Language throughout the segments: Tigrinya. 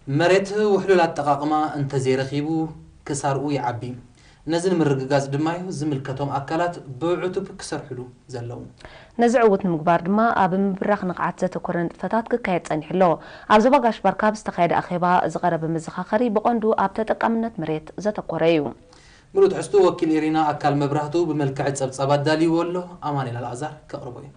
መሬት ውሕሉል ኣጠቓቕማ እንተዘይረኺቡ ክሳርኡ ይዓቢ። ነዚ ንምርግጋጽ ድማ እዩ ዝምልከቶም ኣካላት ብዕቱብ ክሰርሕሉ ዘለዎም። ነዚ ዕዉት ንምግባር ድማ ኣብ ምብራኽ ንቕዓት ዘተኮረ ንጥፈታት ክካየድ ጸኒሑ ኣሎ። ኣብ ዞባ ጋሽ ባርካ ብዝተኻየደ ኣኼባ ዝቐረበ መዘኻኸሪ ብቐንዱ ኣብ ተጠቃምነት መሬት ዘተኮረ እዩ። ምሉእ ትሕዝቱ ወኪል ኢሪና ኣካል መብራህቱ ብመልክዕ ጸብጻብ ኣዳልይዎ ኣሎ። ኣማኑኤል ኣልኣዛር ከቕርቦ እዩ።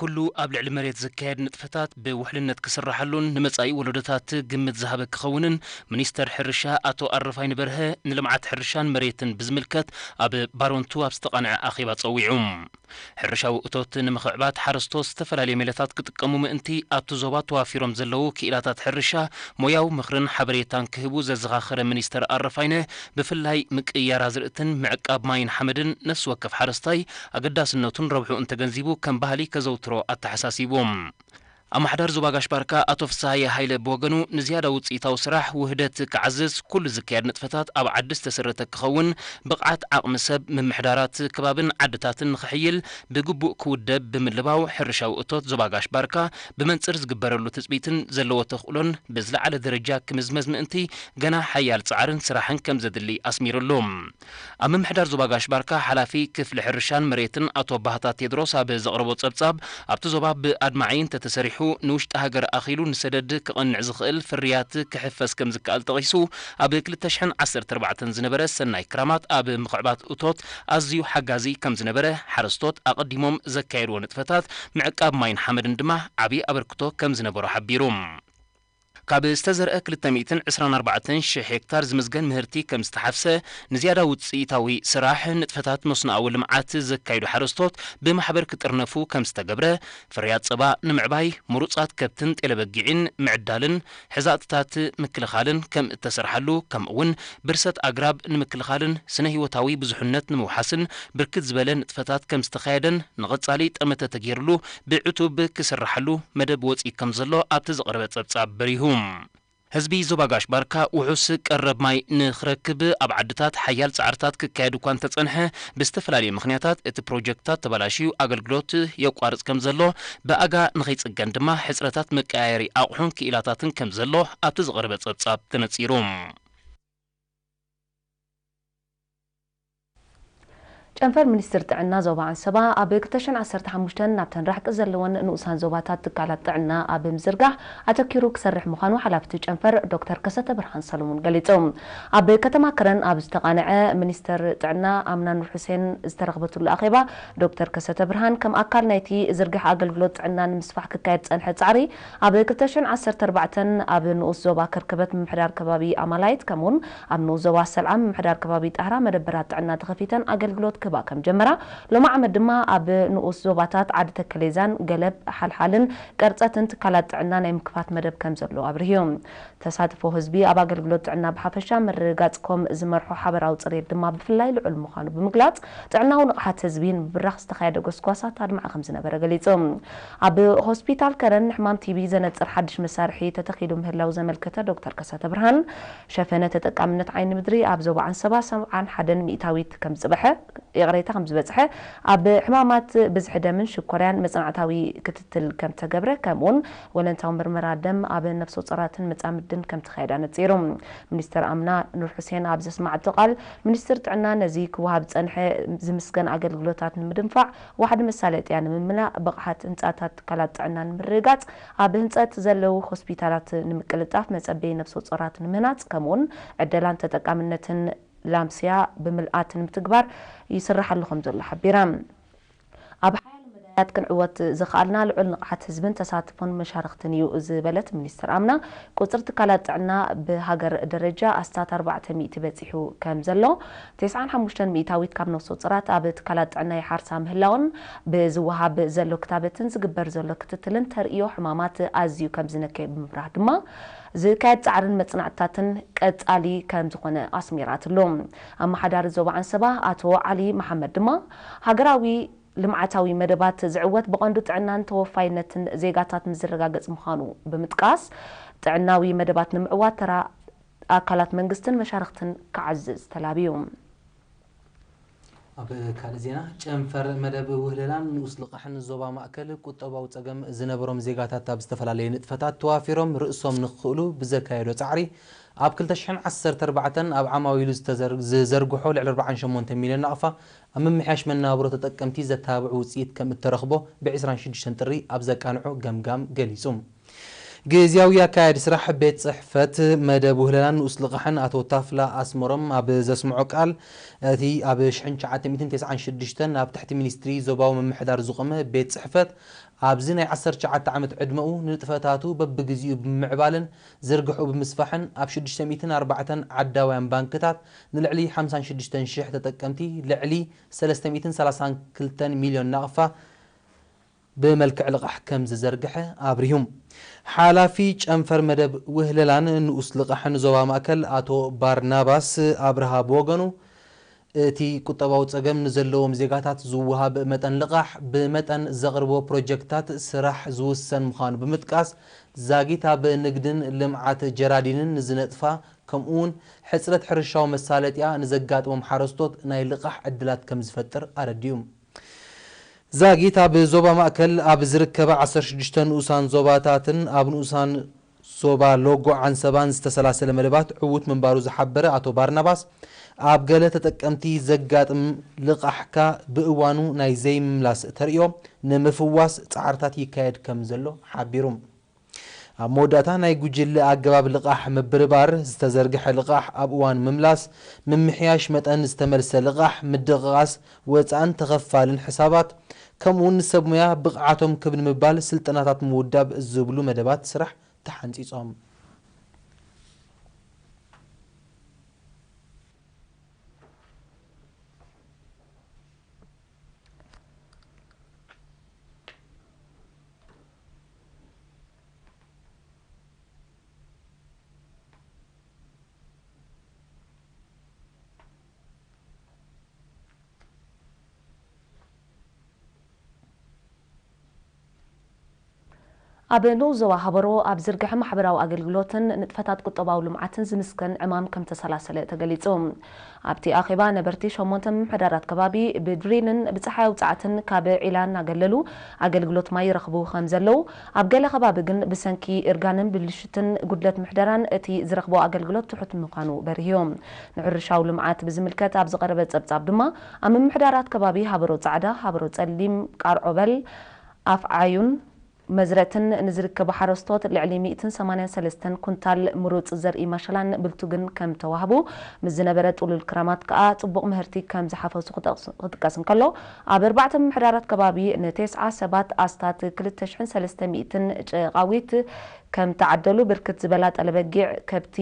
ኩሉ ኣብ ልዕሊ መሬት ዝካየድ ንጥፈታት ብውሕልነት ክስራሓሉን ንመጻኢ ወለዶታት ግምት ዝሃበ ክኸውንን ሚኒስተር ሕርሻ ኣቶ ኣረፋይነ በርሀ ንልምዓት ሕርሻን መሬትን ብዝምልከት ኣብ ባሮንቱ ኣብ ዝተቓንዐ ኣኼባ ጸዊዑ። ሕርሻዊ እቶት ንምኽዕባት ሓረስቶት ዝተፈላለየ ሜላታት ክጥቀሙ ምእንቲ ኣብቲ ዞባ ተዋፊሮም ዘለዉ ክኢላታት ሕርሻ ሞያዊ ምኽርን ሓበሬታን ክህቡ ዘዘኻኸረ ሚኒስተር ኣረፋይነ ብፍላይ ምቅይያር ኣዝርእትን ምዕቃብ ማይን ሓመድን ነፍሲ ወከፍ ሓረስታይ ኣገዳስነቱን ረብሕኡን ተገንዚቡ ከም ባህሊ ከዘውትሮ ኣተሓሳሲቡ። ኣማሕዳር ዞባ ጋሽ ባርካ ኣቶ ፍስሃየ ሃይለ ብወገኑ ንዝያዳ ውፅኢታዊ ስራሕ ውህደት ክዓዝዝ ኩሉ ዝካየድ ንጥፈታት ኣብ ዓዲ ዝተሰረተ ክኸውን ብቕዓት ዓቕሚ ሰብ ምምሕዳራት ከባብን ዓድታትን ንኽሕይል ብግቡእ ክውደብ ብምልባው ሕርሻዊ እቶት ዞባ ጋሽ ባርካ ብመንፅር ዝግበረሉ ትፅቢትን ዘለዎ ተኽእሎን ብዝለዓለ ደረጃ ክምዝመዝ ምእንቲ ገና ሓያል ፃዕርን ስራሕን ከም ዘድሊ ኣስሚሩሉ። ኣብ ምምሕዳር ዞባ ጋሽ ባርካ ሓላፊ ክፍሊ ሕርሻን መሬትን ኣቶ ባህታ ቴድሮስ ኣብ ዘቕረቦ ጸብጻብ ኣብቲ ዞባ ብኣድማዒ እንተተሰሪሑ ንውሽጢ ሃገር ኣኺሉ ንሰደድ ክቐንዕ ዝኽእል ፍርያት ክሕፈስ ከም ዝከኣል ጠቒሱ ኣብ ክልተ ሽሕን ዓሰርተ ኣርባዕተን ዝነበረ ሰናይ ክራማት ኣብ ምኽዕባት እቶት ኣዝዩ ሓጋዚ ከም ዝነበረ ሓረስቶት ኣቐዲሞም ዘካየድዎ ንጥፈታት ምዕቃብ ማይን ሓመድን ድማ ዓብዪ ኣበርክቶ ከም ዝነበሮ ሓቢሩ። ካብ ዝተዘርአ ክልተ ሚእትን ዕስራን ኣርባዕተን ሽሕ ሄክታር ዝምዝገን ምህርቲ ከም ዝተሓፍሰ፣ ንዝያዳ ውፅኢታዊ ስራሕ ንጥፈታት መስኖኣዊ ልምዓት ዘካይዱ ሓረስቶት ብማሕበር ክጥርነፉ ከም ዝተገብረ፣ ፍርያት ፀባ ንምዕባይ ምሩፃት ከብትን ጤለበጊዕን ምዕዳልን ሕዛእትታት ምክልኻልን ከም እተሰርሓሉ፣ ከምኡ እውን ብርሰት ኣግራብ ንምክልኻልን ስነ ህይወታዊ ብዙሕነት ንምውሓስን ብርክት ዝበለ ንጥፈታት ከም ዝተኻየደን ንቐፃሊ ጠመተ ተገይርሉ ብዕቱብ ክስራሓሉ መደብ ወፂኡ ከም ዘሎ ኣብቲ ዝቐረበ ጸብጻብ በሪሁ። ህዝቢ ዞባ ጋሽ ባርካ ውሑስ ቀረብ ማይ ንኽረክብ ኣብ ዓድታት ሓያል ጻዕርታት ክካየድ እኳ እንተጸንሐ፣ ብዝተፈላለየ ምኽንያታት እቲ ፕሮጀክትታት ተበላሽዩ ኣገልግሎት የቋርጽ ከም ዘሎ፣ ብኣጋ ንኸይጽገን ድማ ሕጽረታት መቀያየሪ ኣቑሑን ክኢላታትን ከም ዘሎ ኣብቲ ዝቐረበ ጸብጻብ ተነጺሩ። ጨንፈር ሚኒስትር ጥዕና ዞባ ዓንሰባ ኣብ ክልተ ሽሕን ዓሰርተ ሓሙሽተን ናብተን ራሕቂ ዘለወን ንኡሳን ዞባታት ትካላት ጥዕና ኣብ ምዝርጋሕ ኣተኪሩ ክሰርሕ ምዃኑ ሓላፊ እቲ ጨንፈር ዶክተር ከሰተ ብርሃን ሰሎሞን ገሊጾም። ኣብ ከተማ ከረን ኣብ ዝተቓነዐ ሚኒስትር ጥዕና ኣምና ኑር ሑሴን ዝተረኽበትሉ ኣኼባ ዶክተር ከሰተ ብርሃን ከም ኣካል ናይቲ ዝርግሕ ኣገልግሎት ጥዕና ንምስፋሕ ክካየድ ዝጸንሐ ጻዕሪ ኣብ ክልተ ሽሕን ዓሰርተ ኣርባዕተን ኣብ ንኡስ ዞባ ከርከበት ምምሕዳር ከባቢ ኣማላይት ከምኡውን ኣብ ንኡስ ዞባ ሰልዓ ምምሕዳር ከባቢ ጣህራ መደበራት ጥዕና ተኸፊተን ኣገልግሎት ክህባ ከም ጀመራ፣ ሎሚ ዓመት ድማ ኣብ ንኡስ ዞባታት ዓዲ ተከሌዛን ገለብ ሓልሓልን ቀርፀትን ትካላት ጥዕና ናይ ምክፋት መደብ ከም ዘሎ ኣብርህዮም። ተሳትፎ ህዝቢ ኣብ ኣገልግሎት ጥዕና ብሓፈሻ ምርግጋፅ ኮም ዝመርሖ ሓበራዊ ፅሬት ድማ ብፍላይ ልዑል ምዃኑ ብምግላፅ ጥዕናዊ ንቕሓት ህዝቢ ንምብራኽ ዝተኻየደ ጎስጓሳት ኣድማዒ ከም ዝነበረ ገሊፁ። ኣብ ሆስፒታል ከረን ንሕማም ቲቢ ዘነፅር ሓድሽ መሳርሒ ተተኺሉ ምህላው ዘመልከተ ዶክተር ከሰተ ብርሃን፣ ሸፈነ ተጠቃምነት ዓይኒ ምድሪ ኣብ ዞባ ዓንሰባ ሰብዓን ሓደን ሚእታዊት ከም ዝፅበሐ፣ ይቕሬታ፣ ከም ዝበፅሐ፣ ኣብ ሕማማት ብዝሒ ደምን ሽኮርያን መፅናዕታዊ ክትትል ከም ተገብረ፣ ከምኡውን ወለንታዊ ምርመራ ደም ኣብ ነፍሰ ጾራትን መጻምድን ከም ተኻየደ ኣነጺሩ። ሚኒስተር ኣምና ኑር ሑሴን ኣብ ዘስማዓቶ ቃል፣ ሚኒስትር ጥዕና ነዚ ክወሃብ ዝጸንሐ ዝምስገን ኣገልግሎታት ንምድንፋዕ፣ ዋሕዲ መሳለጥያ ንምምላእ፣ ብቕዓት ህንጻታት ትካላት ጥዕና ንምርግጋጽ፣ ኣብ ህንጸት ዘለዉ ሆስፒታላት ንምቅልጣፍ፣ መጸበዪ ነፍሰ ጾራት ንምህናጽ፣ ከምኡውን ዕደላን ተጠቃምነትን ላምስያ ብምልኣት ንምትግባር ይስራሕ ኣሎ ከም ዘሎ ሓቢራ። ኣብ ሓያሎ መዳያት ክንዕወት ዝኸኣልና ልዑል ንቕሓት ህዝብን ተሳትፎን መሻርኽትን እዩ ዝበለት ሚኒስትር ኣምና፣ ቁጽሪ ትካላት ጥዕና ብሃገር ደረጃ ኣስታት ኣርባዕተ ሚእቲ በጺሑ ከም ዘሎ፣ ተስዓን ሓሙሽተን ሚእታዊት ካብ ነፍሰ ጾራት ኣብ ትካላት ጥዕና ይሓርሳ ምህላወን፣ ብዝወሃብ ዘሎ ክታበትን ዝግበር ዘሎ ክትትልን ተርእዮ ሕማማት ኣዝዩ ከም ዝነከየ ብምብራህ ድማ፣ ዝካየድ ጻዕርን መጽናዕትታትን ቀጻሊ ከም ዝኾነ ኣስሚራትሉ። ኣመሓዳሪ ዞባ ዓንሰባ ኣቶ ዓሊ መሓመድ ድማ፣ ሃገራዊ ልምዓታዊ መደባት ዝዕወት ብቐንዱ ጥዕናን ተወፋይነትን ዜጋታት ምስ ዝረጋገጽ ምዃኑ ብምጥቃስ፣ ጥዕናዊ መደባት ንምዕዋት ተራ ኣካላት መንግስትን መሻርኽትን ክዓዝዝ ተላብዩ። ኣብ ካልእ ዜና፣ ጨንፈር መደብ ውህለላን ንኡስ ልቓሕን ዞባ ማእከል ቁጠባዊ ጸገም ዝነበሮም ዜጋታት ኣብ ዝተፈላለየ ንጥፈታት ተዋፊሮም ርእሶም ንኽኽእሉ ብዘካየዶ ጻዕሪ፣ ኣብ ክልተ ሽሕን ዓሰርተ ኣርባዕተን ኣብ ዓማዊሉ ዝተዘር-፣ ዝዘርግሖ ልዕሊ ኣርባዓን ሸሞንተን ሚልዮን ናቕፋ ኣብ ምምሕያሽ መነባብሮ ተጠቀምቲ ዘተባብዕ ውጽኢት ከም እተረኽቦ ብ ዕስራን ሽዱሽተን ጥሪ ኣብ ዘቃንዖ ገምጋም ገሊጹ። ግዝያዊ ኣካያዲ ስራሕ ቤት ጽሕፈት መደብ ውህለላን ንኡስ ልቓሕን ኣቶ ታፍላ ኣስመሮም ኣብ ዘስምዖ ቃል፣ እቲ ኣብ ሽሕን ትሽዓተ ሚእትን ተስዓን ሽዱሽተን ኣብ ትሕቲ ሚኒስትሪ ዞባዊ ምምሕዳር ዝቖመ ቤት ጽሕፈት፣ ኣብዚ ናይ ዓሰርተ ትሽዓተ ዓመት ዕድመኡ ንንጥፈታቱ በብግዜኡ ብምምዕባልን ዝርግሕኡ ብምስፋሕን፣ ኣብ ሽዱሽተ ሚእትን ኣርባዕተን ዓዳውያን ባንክታት ንልዕሊ ሓምሳን ሽዱሽተን ሽሕ ተጠቀምቲ ልዕሊ ሰለስተ ሚእትን ሰላሳን ክልተን ሚልዮን ናቕፋ ብመልክዕ ልቓሕ ከም ዝዘርግሐ ኣብሪሁ። ሓላፊ ጨንፈር መደብ ውህለላን ንኡስ ልቓሕን ዞባ ማእከል ኣቶ ባርናባስ ኣብርሃ ብወገኑ፣ እቲ ቁጠባዊ ጸገም ንዘለዎም ዜጋታት ዝወሃብ መጠን ልቓሕ ብመጠን ዘቕርቦ ፕሮጀክትታት ስራሕ ዝውሰን ምዃኑ ብምጥቃስ፣ ዛጊት ኣብ ንግድን ልምዓት ጀራዲንን ንዝነጥፋ፣ ከምኡውን ሕጽረት ሕርሻዊ መሳለጥያ ንዘጋጥሞም ሓረስቶት ናይ ልቓሕ ዕድላት ከም ዝፈጥር ኣረዲኡ። ዛጊት ኣብ ዞባ ማእከል ኣብ ዝርከባ ዓሰርተ ሽዱሽተ ንኡሳን ዞባታትን ኣብ ንኡሳን ዞባ ሎጎ ዓንሰባን ዝተሰላሰለ መደባት ዕዉት ምንባሩ ዝሓበረ ኣቶ ባርናባስ፣ ኣብ ገለ ተጠቀምቲ ዘጋጥም ልቓሕካ ብእዋኑ ናይ ዘይምምላስ ተርእዮ ንምፍዋስ ጻዕርታት ይካየድ ከም ዘሎ ሓቢሩ። ኣብ መወዳእታ፣ ናይ ጉጅለ ኣገባብ ልቓሕ ምብርባር፣ ዝተዘርግሐ ልቓሕ ኣብ እዋን ምምላስ፣ ምምሕያሽ መጠን ዝተመልሰ ልቓሕ፣ ምድቕቓስ ወጻእን ተኸፋልን ሕሳባት፣ ከምኡውን ንሰብ ሙያ ብቕዓቶም ክብ ንምባል ስልጠናታት ምውዳብ ዝብሉ መደባት ስራሕ ተሓንጺጾም። ኣብ ንኡስ ዞባ ሃበሮ ኣብ ዝርግሐ ማሕበራዊ ኣገልግሎትን ንጥፈታት ቁጠባዊ ልምዓትን ዝምስገን ዕማም ከም ተሰላሰለ ተገሊጹ። ኣብቲ ኣኼባ ነበርቲ ሸሞንተ ምምሕዳራት ከባቢ ብድሪልን ብጸሓያዊ ጸዓትን ካብ ዒላ እናገለሉ ኣገልግሎት ማይ ይረኽቡ ከም ዘለዉ፣ ኣብ ገለ ከባቢ ግን ብሰንኪ እርጋንን ብልሽትን ጉድለት ምሕደራን እቲ ዝረኽቦ ኣገልግሎት ትሑት ምዃኑ በሪህዮም። ንሕርሻዊ ልምዓት ብዝምልከት ኣብ ዝቐረበ ጸብጻብ ድማ፣ ኣብ ምምሕዳራት ከባቢ ሃበሮ ጻዕዳ፣ ሃበሮ ጸሊም፣ ቃርዖበል፣ ኣፍዓዩን መዝረትን ንዝርከቡ ሓረስቶት ልዕሊ ሚእትን ሰማንያን ሰለስተን ኩንታል ምሩጽ ዘርኢ ማሸላን ብልቱግን ከም ተዋህቡ፣ ምስ ዝነበረ ጥሉል ክራማት ከኣ ጽቡቕ ምህርቲ ከም ዝሓፈሱ ክጠቕስ-፣ ክጥቀስ እንከሎ፣ ኣብ ኣርባዕተ ምምሕዳራት ከባቢ ንቴስዓ ሰባት ኣስታት ክልተ ሽሕን ሰለስተ ሚእትን ጨቓዊት ከም ተዓደሉ፣ ብርክት ዝበላ ጠለበጊዕ፣ ከብቲ፣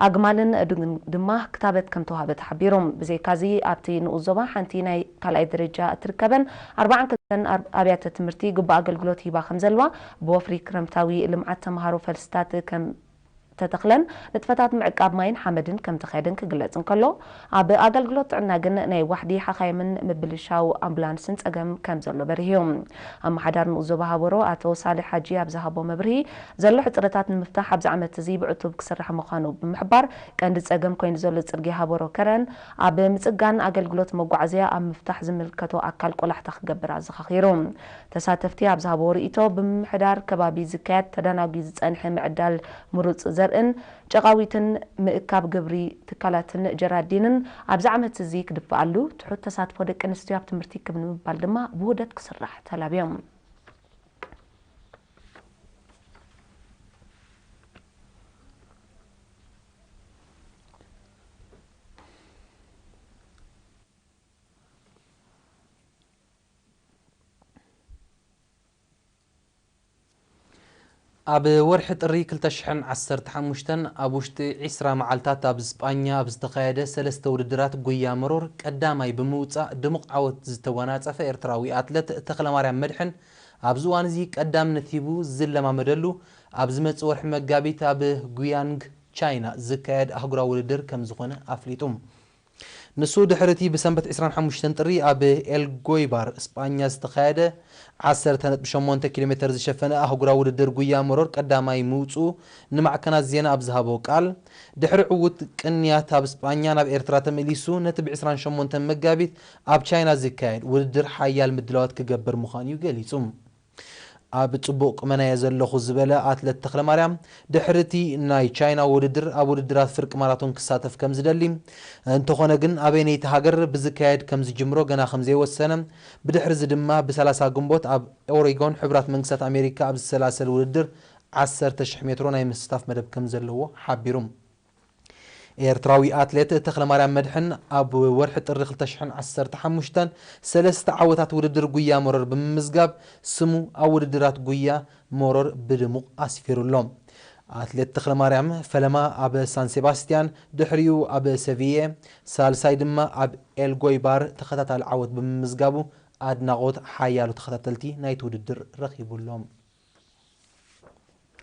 ኣግማልን ኣእዱግን ድማ ክታበት ከም ተዋህበ ተሓቢሩ። ብዘይካዚ፣ ኣብቲ ንኡስ ዞባ ሓንቲ ናይ ካልኣይ ደረጃ እትርከበን ኣርባዓን ክልተን ኣር-፣ ኣብያተ ትምህርቲ ግቡእ ኣገልግሎት ሂባ ከም ዘለዋ፣ ብወፍሪ ክረምታዊ ልምዓት ተምሃሮ ፈልስታት ከም ተተኽለን ንጥፈታት ምዕቃብ ማይን ሓመድን ከም ተኻየደን ክግለጽ እንከሎ፣ ኣብ ኣገልግሎት ጥዕና ግን ናይ ዋሕዲ ሓኻይምን ምብልሻው ኣምቡላንስን ጸገም ከም ዘሎ በሪሁ። ኣመሓዳሪ ንኡስ ዞባ ሃበሮ ኣቶ ሳልሕ ሓጂ ኣብ ዝሃቦ መብርሂ፣ ዘሎ ሕጽረታት ንምፍታሕ ኣብዚ ዓመት እዚ ብዕቱብ ክስራሕ ምዃኑ ብምሕባር፣ ቀንዲ ጸገም ኮይኑ ዘሎ ጽርግያ ሃበሮ ከረን ኣብ ምጽጋን ኣገልግሎት መጓዓዝያ ኣብ ምፍታሕ ዝምልከቶ ኣካል ቆላሕታ ክገብር ኣዘኻኺሩ። ተሳተፍቲ ኣብ ዝሃብዎ ርእይቶ፣ ብምምሕዳር ከባቢ ዝካየድ ተደናጒ ዝጸንሐ ምዕዳል ምሩጽ ዘርእን ጨቓዊትን ምእካብ ግብሪ ትካላትን ጀራዲንን ኣብዚ ዓመት እዚ ክድፍኣሉ፣ ትሑት ተሳትፎ ደቂ ኣንስትዮ ኣብ ትምህርቲ ክብ ንምባል ድማ ብውህደት ክስራሕ ተላብዮም። ኣብ ወርሒ ጥሪ ክልተ ሽሕን ዓሰርተ ሓሙሽተን ኣብ ውሽጢ ዒስራ መዓልታት ኣብ ስጳኛ ኣብ ዝተኻየደ ሰለስተ ውድድራት ጉያ መሮር ቀዳማይ ብምውጻእ ድሙቕ ዓወት ዝተጎናጸፈ ኤርትራዊ ኣትለት ተኽለማርያም መድሕን ኣብዚ እዋን እዚ ቀዳምነት ሂቡ ዝለማመደሉ ኣብ ዝመጽእ ወርሒ መጋቢት ኣብ ጉያንግ ቻይና ዝካየድ ኣህጉራዊ ውድድር ከም ዝኾነ ኣፍሊጡ። ንሱ ድሕሪ እቲ ብሰንበት ዕስራን ሓሙሽተን ጥሪ ኣብ ኤልጎይባር ስጳኛ ዝተኻየደ ዓሰርተ ነጥቢ ሸሞንተ ኪሎ ሜተር ዝሸፈነ ኣህጉራዊ ውድድር ጉያ መሮር ቀዳማይ ምውፅኡ ንማዕከናት ዜና ኣብ ዝሃቦ ቃል፣ ድሕሪ ዕዉት ቅንያት ኣብ ስጳኛ ናብ ኤርትራ ተመሊሱ ነቲ ብ ዕስራን ሸሞንተን መጋቢት ኣብ ቻይና ዝካየድ ውድድር ሓያል ምድላዋት ክገብር ምዃኑ እዩ ገሊጹ። ኣብ ጽቡቕ ቁመናየ ዘለኹ ዝበለ ኣትለት ተኽለማርያም፣ ድሕሪ እቲ ናይ ቻይና ውድድር ኣብ ውድድራት ፍርቂ ማራቶን ክሳተፍ ከም ዝደሊ፣ እንተኾነ ግን ኣበይነይቲ ሃገር ብዝካየድ ከም ዝጅምሮ ገና ከም ዘይወሰነ፣ ብድሕሪ እዚ ድማ ብ30 ግንቦት ኣብ ኦሬጎን ሕቡራት መንግስታት ኣሜሪካ ኣብ ዝሰላሰል ውድድር ዓሰርተ ሽሕ ሜትሮ ናይ ምስታፍ መደብ ከም ዘለዎ ሓቢሩ። ኤርትራዊ ኣትሌት ተኽለማርያም መድሕን ኣብ ወርሒ ጥሪ ክልተ ሽሕን ዓሰርተ ሓሙሽተን ሰለስተ ዓወታት ውድድር ጉያ መሮር ብምምዝጋብ ስሙ ኣብ ውድድራት ጉያ መሮር ብድሙቕ ኣስፊሩ ኣሎ። ኣትሌት ተኽለማርያም ፈለማ ኣብ ሳን ሴባስቲያን፣ ድሕሪኡ ኣብ ሰቪየ፣ ሳልሳይ ድማ ኣብ ኤልጎይባር ተኸታታሊ ዓወት ብምምዝጋቡ ኣድናቖት ሓያሎ ተኸታተልቲ ናይቲ ውድድር ረኺቡ ኣሎ።